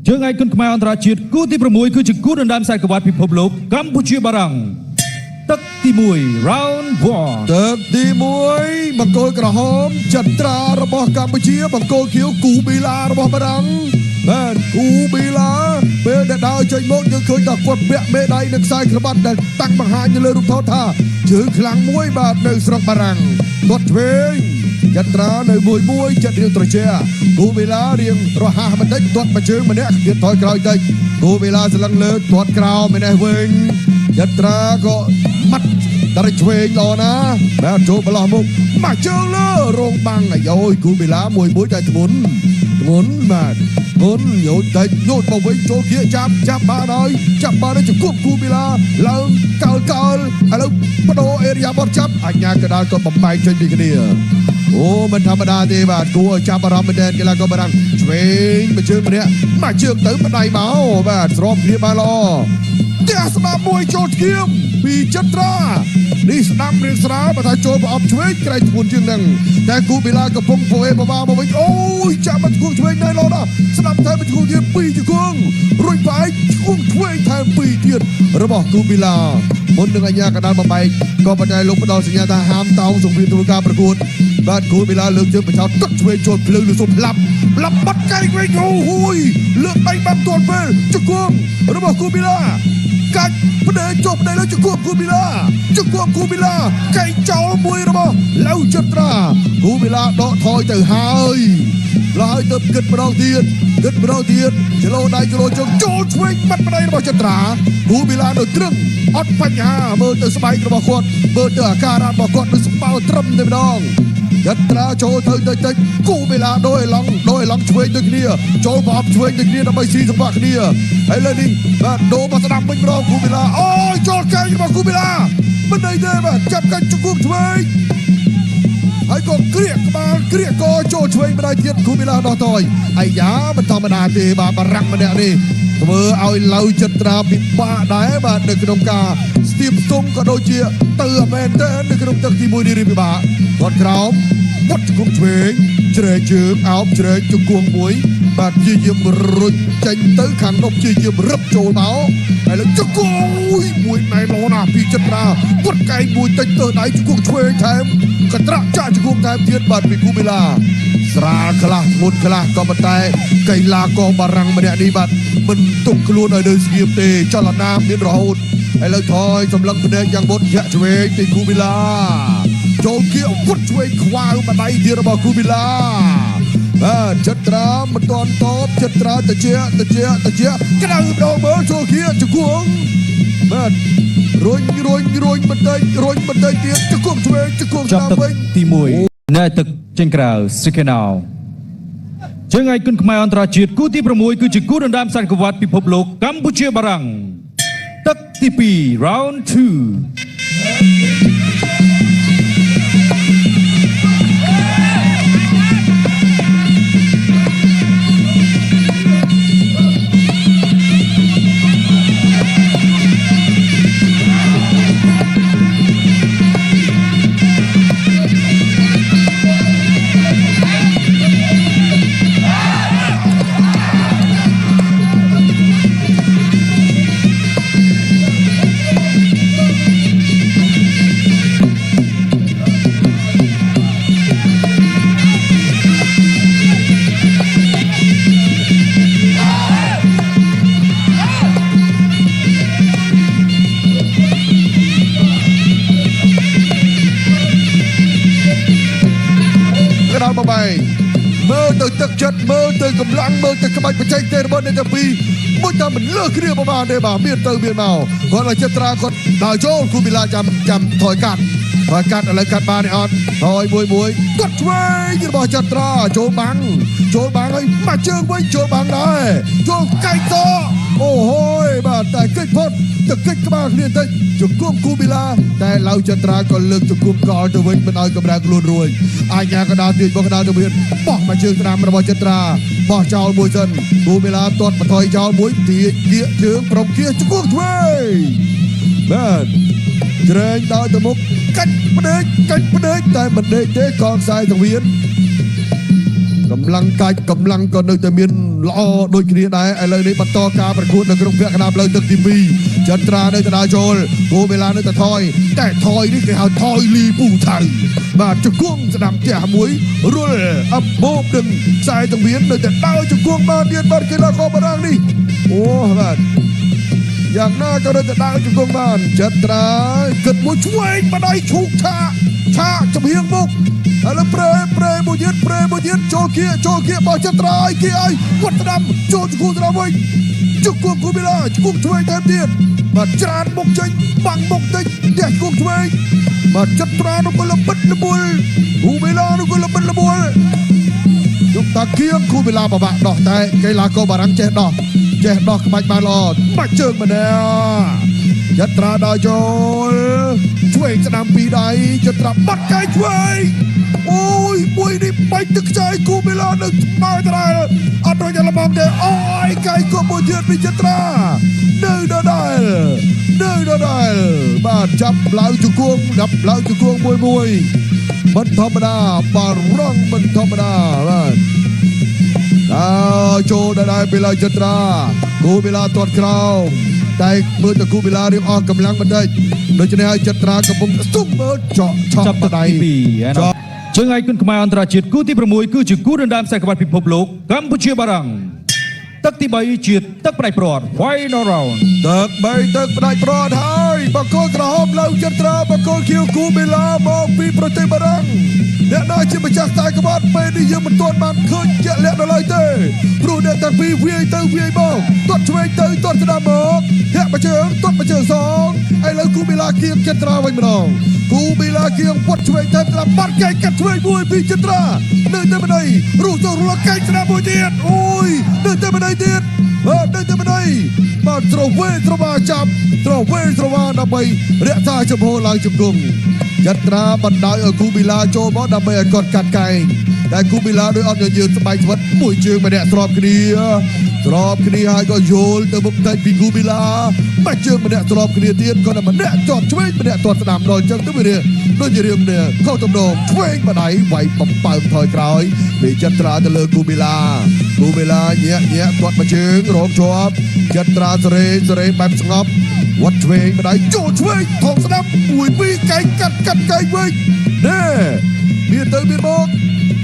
ជើងឯកគុនខ្មែរអន្តរជាតិគូទី6គឺជាគូដណ្ដើមខ្សែក្រវ៉ាត់ពិភពលោកកម្ពុជាបារាំងទឹកទី1 round 1 ទឹកទី1បង្គោលក្រហមចត្រារបស់កម្ពុជាបង្គោលខៀវគូប៊ីឡារបស់បារាំងបាទគូប៊ីឡាពេលដែលដើរចេញមកយើងឃើញថាគាត់ពាក់មេដៃនិងខ្សែក្រវ៉ាត់ដែលតាំងបង្ហាញនៅលើរូបថតថាជើងខ្លាំងមួយបាទនៅស្រុកបារាំងគាត់ឆ្វេងចត្រានៅមួយមួយចិត្តរៀងត្រជាក់គូប៊ីឡារៀងរហ័សបន្តិចទាត់មួយជើងម្នាក់ទៀតថយក្រោយតិចគូប៊ីឡាសលឹងលើទាត់ក្រោមឯនេះវិញចត្រាក៏ម៉ាត់ តរឆ្វេងល្អណាស់បាទចូលប្រឡោះមុខមកជើងលើរងបាំងអាយយគូបេឡាមួយមួយតែធ្ងន់ធ្ងន់បាទធ្ងន់យោតិចយោតមកវិញចូលគៀកចាប់ចាប់បានហើយចាប់បានហើយជង្គប់គូបេឡាឡើងកោលកោលឥឡូវបដូរអេរិយាបថចាប់អញ្ញាកដាលក៏បំបែកចេញពីគ្នាអូមិនធម្មតាទេបាទគួរឲ្យចាប់អារម្មណ៍មែនទែនកីឡាករបារាំងឆ្វេងមួយជើងម្នាក់មកជើងទៅបដៃមកបាទស្របគ្នាបានល្អ ផ្ទះស្ដាំមួយចូលធៀមពីចិត្រានេះស្ដាំរៀងស្រាលបើថាចូលប្រអប់ឆ្វេងក្រែងធ្ងន់ជាងនឹងតែគូប៊ីឡាកំពុងពោអេបបាមកវិញអូយចាប់មកជង្គង់ឆ្វេងណែឡណាស់ស្ដាំថែមជង្គង់ទៀតពីរជង្គង់រួចបែកជង្គង់ឆ្វេងថែមពីរទៀតរបស់គូប៊ីឡាមុននឹងអាញាកដាលបំបែកក៏ប៉ុន្តែលោកផ្ដល់សញ្ញាថាហាមតោងសង្វៀនធ្វើការប្រកួតបាទគូប៊ីឡាលើកជើងបញ្ចោតទឹកឆ្វេងចូលភ្លើងឬសុំផ្លាប់ផ្លាប់បាត់កែងវិញអូហួយលើកដៃបាត់ទាន់ពេលជង្គង់របស់គូប៊ីឡា កាច់ប្តេចុះប្តេលើជង្គង់គូប៊ីឡាជង្គង់គូប៊ីឡាកែងចោលមួយរបស់ឡៅចត្រាគូប៊ីឡាដកថយទៅហើយឡើយទៅគិតម្ដងទៀតគិតម្ដងទៀតចលោដៃចលោជើងចូលឆ្វេងបាត់ប្តីរបស់ចត្រាគូប៊ីឡានៅត្រឹងអត់បញ្ហាមើលទៅស្បែករបស់គាត់មើលទៅអាការៈរបស់គាត់ដូចស្បោត្រឹមតែម្ដង យត្រាចូលទៅតិចតិចគូបេឡាដោយឡង់ដោយឡង់ឆ្វេងដូចគ្នាចូលប្រអប់ឆ្វេងដូចគ្នាដើម្បីស៊ីសង្វាក់គ្នាហើយលើនេះបាទដូរមកស្ដាំវិញម្ដងគូបេឡាអូយចូលកែងរបស់គូបេឡាមិនដេញទេបាទចាប់កាច់ជង្គង់ឆ្វេងហើយក៏ក្រៀកក្បាលក្រៀកកចូលឆ្វេងម្ដងទៀតគូបេឡាដោះតយអាយ៉ាមិនធម្មតាទេបាទបារាំងម្នាក់នេះធ្វើឲ្យឡៅចិត្តត្រាពិបាកដែរបាទនៅក្នុងការស្ទាបស្ទង់ក៏ដូចជាទៅអមែនទេនៅក្នុងទឹកទី1នេះរៀបពិបាកគាត់ក្រោម វត្តជង្គង់ឆ្វេងជ្រែកជើងអោបជ្រែកជង្គង់មួយបាទព្យាយាមរុញចេញទៅខាងនោះព្យាយាមរឹបចូលមកហើយលើជង្គង់មួយណែឡណាស់ពីចិត្តរាវត្តកែងមួយតិចទៅដៃជង្គង់ឆ្វេងថែមកត្រាក់ចាក់ជង្គង់ថែមទៀតបាទពីគូបេឡាស្រាលខ្លះធ្ងន់ខ្លះក៏ប៉ុន្តែកីឡាករបារាំងម្នាក់នេះបាទមិនទុកខ្លួនឲ្យនៅស្ងៀមទេចលនាមានរហូតឥឡូវថយសម្លឹងភ្នែកយ៉ាងមុតធាក់ឆ្វេងពីគូបេឡា ចូលគៀកវុតឆ្វេងខ្វាវម្ដាយទៀតរបស់គូប៊ីឡាបាទចិត្តត្រាមិនតាន់តបចិត្តត្រាតិចតិចតិចក្តៅម្ដងមើលចូលគៀកជង្គង់បាទរុញរុញរុញបន្តិចរុញបន្តិចទៀតជង្គង់ឆ្វេងជង្គង់ ចប់ទឹក ស្ដាំវិញ ទី1នៅទឹកចេញក្រៅ second out ជើងឯកគុនខ្មែរអន្តរជាតិគូទី6គឺជាគូដណ្ដើមខ្សែក្រវ៉ាត់ពិភពលោកកម្ពុជាបារាំងទឹកទី2 round 2 ក្តៅមកបែងមើលទៅទឹកចិត្តមើលទៅកម្លាំងមើលទៅក្បាច់បច្ចេកទេសរបស់អ្នកទាំងពីរមួយតែមិនលើសគ្នាប្រហែលទេបាទមានទៅមានមកគាត់ឲ្យចិត្តត្រាគាត់ដើរចូលគូប៊ីឡាចាំចាំថយកាត់ថយកាត់ឥឡូវកាត់បានទេអត់ថយមួយមួយគាត់ឆ្វេងរបស់ចិត្តត្រាចូលបាំងចូលបាំងហើយមកជើងវិញចូលបាំងដែរចូលកែងតអូហូយបាទតែកិច្ចផុតទៅកិច្ចក្បាលគ្នាបន្តិចជង្គង់គូប៊ីឡាតែឡៅចត្រាក៏លើកជង្គង់កលទៅវិញមិនឲ្យកម្រើកខ្លួនរួចអាញាកដាលទាញបោះកដាលទៅមានបោះមកជើងស្ដាំរបស់ចត្រាបោះចោលមួយសិនគូប៊ីឡាទាត់បន្ថយចោលមួយទាញគៀកជើងប្រំគៀកជង្គង់ឆ្វេងបាទជ្រែងដល់ទៅមុខកាច់ផ្ដេកកាច់ផ្ដេកតែមិនដេកទេកងខ្សែសង្វៀន កម្លាំងកាច់កម្លាំងក៏នៅតែមានល្អដូចគ្នាដែរឥឡូវនេះបន្តការប្រកួតនៅក្នុងវគ្គកណ្ដាលផ្លូវទឹកទី2ចន្ទ្រានៅតែដើរចូលគូវេឡានៅតែថយតែថយនេះគេហៅថយលីពូថៅបាទជង្គង់ស្ដាំផ្ទះមួយរុលអបោបនឹងខ្សែទង្វៀននៅតែដើរជង្គង់បានទៀតបាទកីឡាករបារាំងនេះអូបាទយ៉ាងណាក៏នៅតែដើរជង្គង់បានចន្ទ្រាគិតមួយឆ្វេងបដៃឈូកឆាកឆាកចំហៀងមុខ ឥឡូវប្រេប្រេមួយទៀតប្រេមួយទៀតចូលគៀចូលគៀបោះចត្រាយគៀឲ្យគាត់ស្ដាំចូលជង្គង់ស្ដាំវិញជង្គង់គូប៊ីឡាជង្គង់ឆ្វេងថែមទៀតបាទច្រានមុខចេញបាំងមុខតិចផ្ទះជង្គង់ឆ្វេងបាទចត្រានោះក៏លបិតលបួលគូប៊ីឡានោះក៏លបិតលបួលយកតាគៀងគូប៊ីឡាបបាក់ដោះតែកីឡាករបារាំងចេះដោះចេះដោះក្បាច់បានល្អបាច់ជើងម្នាក់ចត្រាដល់ចូលឆ្វេងស្ដាំពីរដៃចត្រាបាត់កែឆ្វេង អូយមួយនេះបាច់ទឹកខ្ចីគូបេឡានៅស្មើដដែលអត់ដូចល្មមទេអូយកែគប់មួយទៀតពីចត្រានៅដដែលនៅដដែលបាទចាប់ឡើងជង្គង់ចាប់ឡើងជង្គង់មួយមួយមិនធម្មតាបារងមិនធម្មតាបាទដល់ចូលដដែលពីឡើយចត្រាគូបេឡាទាត់ក្រោមតែមើលទៅគូបេឡារៀបអស់កម្លាំងបន្តិចដូច្នេះហើយចត្រាកំពុងស្ទុំមើលចកឆក់ ចាប់ទឹក ដៃ ទី2ឯណោះជើងឯកគុណខ្មែរអន្តរជាតិគូទី6គឺជាគូដណ្ដើមខ្សែក្បាត់ពិភពលោកកម្ពុជាបារាំងទឹកទី3ជាទឹកផ្ដាច់ព្រាត់ Final round ទឹកបីទឹកផ្ដាច់ប្រត់ហើយបង្គោលក្រហមឡើងចត្រាបង្គោលខៀវគូបេឡាមកពីប្រទេសបារាំងអ្នកណាជាម្ចាស់ខ្សែក្បាត់ពេលនេះយើងមិនទាន់បានឃើញជាក់លាក់ដល់ឡើយទេព្រោះអ្នកទាំងពីរវាយទៅវាយមកទាត់ឆ្វេងទៅទាត់ស្ដាំមកធាក់មួយជើងទាត់មួយជើងសងឥឡូវគូបេឡាគៀងចត្រាវិញម្ដងគូបេឡាគៀងពាត់ឆ្វេងទៅស្ដាំបាត់កែកាត់ឆ្វេងមួយពីចត្រានៅតែម្ដីរុះទៅរលកែស្ដាំមួយទៀតអូយនៅតែម្ដីទៀតបាទនៅតែម្ដីបាទត្រវេត្រវាចាប់ត្រវេត្រវាដើម្បីរក្សាចំហឡើងជង្គង់ចត្រាបណ្ដោយឲ្យគូប៊ីឡាចូលមកដើម្បីឲ្យគាត់កាត់កែងតែគូប៊ីឡាដោយអត់ញញើតស្បែកស្វិតមួយជើងម្នាក់ស្របគ្នាស្របគ្នាហើយក៏យល់ទៅមុខតិចពីគូប៊ីឡាមួយជើងម្នាក់ស្របគ្នាទៀតគាត់តែម្នាក់ជាប់ឆ្វេងម្នាក់ទាត់ស្ដាំដល់អញ្ចឹងទៅវារៀងដូចជារៀងនេះខុសទំនងឆ្វេងបដៃវាយបំពើមថយក្រោយពីចត្រាទៅលើគូប៊ីឡាគូប៊ីឡាញាក់ញាក់ទាត់មួយជើងរងជាប់ចត្រាសេរីសេរីបែបស្ងប់វត្តឆ្វេងបដៃចូលឆ្វេងថងស្ដាំមួយពីរកែងកាត់កាត់កែងវិញណែមានទៅមានមក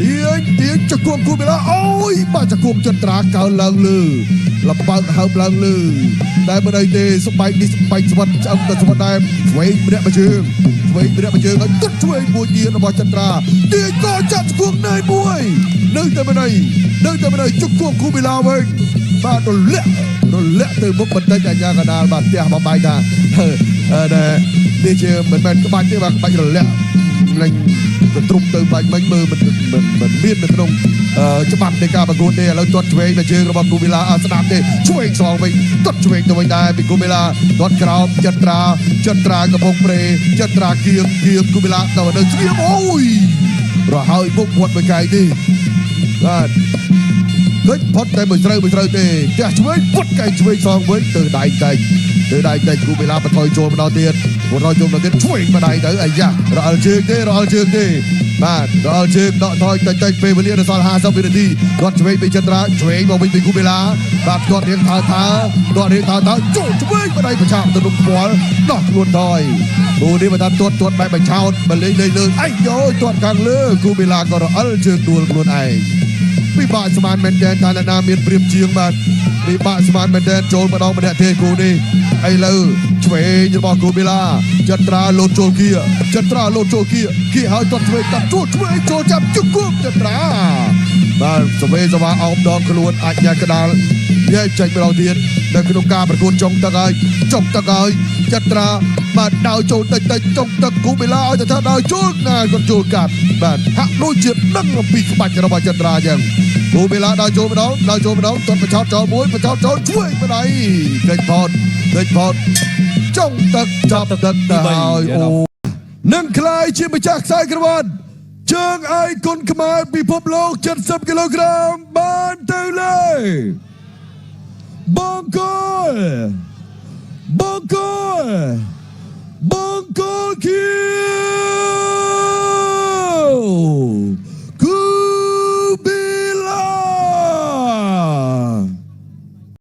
ទាញទាញចង្គង់គូប៊ីឡាអូយបាទចង្គង់ចត្រាកើនឡើងលើលបើកហើបឡើងលើតែមិនអីទេស្បែកនេះស្បែកស្វិតឆ្អឹងទៅស្វិតដែរឆ្វេងម្នាក់មួយជើងឆ្វេងម្នាក់មួយជើងហើយទុតឆ្វេងមួយទៀតរបស់ចត្រាទាញក៏ចាប់ជង្គង់នៅមួយនៅតែមិនអីនៅតែមិនអីជង្គង់គូប៊ីឡាវិញបាទរលាក់រលាក់ទៅមុខបន្តិចអាញាកដាលបាទផ្ទះបំបាយថាអឺនេះជាមិនមែនក្បាច់ទេបាទក្បាច់រលាក់លេងកន្ទ្រុបទៅបាច់មិញមើលមិនមិនមិនមាននៅក្នុងច្បាប់នៃការប្រកួតទេឥឡូវទាត់ឆ្វេងទៅជើងរបស់គូប៊ីឡាអត់ស្ដាប់ទេឆ្វេងសងវិញទាត់ឆ្វេងទៅវិញដែរពីគូប៊ីឡាទាត់ក្រោមចត្រាចត្រាកំពុងប្រេចត្រាគៀងគៀងគូប៊ីឡាទៅនៅស្ងៀមអូយរហើយមុខវត្តមួយកែងនេះបាទកិច្ចផុតតែមួយត្រូវមួយត្រូវទេផ្ទះឆ្វេងពុតកែងឆ្វេងសងវិញទៅដៃតិចទៅដៃតិចគូប៊ីឡាបន្ថយចូលម្ដងទៀតបន្ថយចូលម្ដងទៀតឆ្វេងម្ដាយទៅអាយ៉ារអិលជើងទេរអិលជើងទេបាទរអិលជើងដកថយតិចតិចពេលវេលានៅសល់50វិនាទីគាត់ឆ្វេងពីចន្ទ្រាឆ្វេងមកវិញពីគូប៊ីឡាបាទគាត់រៀងថើថើគាត់រៀងថើថើចូលឆ្វេងម្ដាយប្រឆាំទៅនឹងខ្វល់ដោះខ្លួនថយគូនេះបើថាទាត់ទាត់បែបបញ្ឆោតបើលេងលេងលើអីយោទាត់ខាងលើគូប៊ីឡាក៏រអិលជើងដួលខ្លួនឯងពិបាកស្មានមែនទែនថាអ្នកណាមានព្រៀបជាងបាទពិបាកស្មានមែនទែនចូលម្ដងម្នាក់ទេគូនេះឥឡូវឆ្វេងរបស់គូប៊ីឡាចត្រាលោតចូលគៀចត្រាលោតចូលគៀគៀហើយទាត់ឆ្វេងតាត់ចូលឆ្វេងចូលចាប់ជង្គង់ចត្រាបាទសវេសវ៉ាអោបដងខ្លួនអញ្ញាកដាលយែកចេញម្ដងទៀតនៅក្នុងការប្រកួតចុងទឹកហើយចុងទឹកហើយចត្រាបាទដើរចូលតិចតិចចុងទឹកគូប៊ីឡាឲ្យតែថាដើរចូលណាគាត់ចូលកាត់បាទហាក់ដូចជាដឹងអំពីក្បាច់របស់ចត្រាចឹងគូប៊ីឡាដើរចូលម្ដងដើរចូលម្ដងទាត់បញ្ឆោតចូលមួយបញ្ឆោតចូលជួយម្ដាយកិច្ចផតកិច្ចផតចុងទឹកចាប់ទឹកទៅហើយអូនឹងក្លាយជាម្ចាស់ខ្សែក្រវ៉ាត់ជើងឯកគុណខ្មែរពិភពលោក70គីឡូក្រាមបានទៅលើបង្គោលបង្គោលបង្គោលខៀ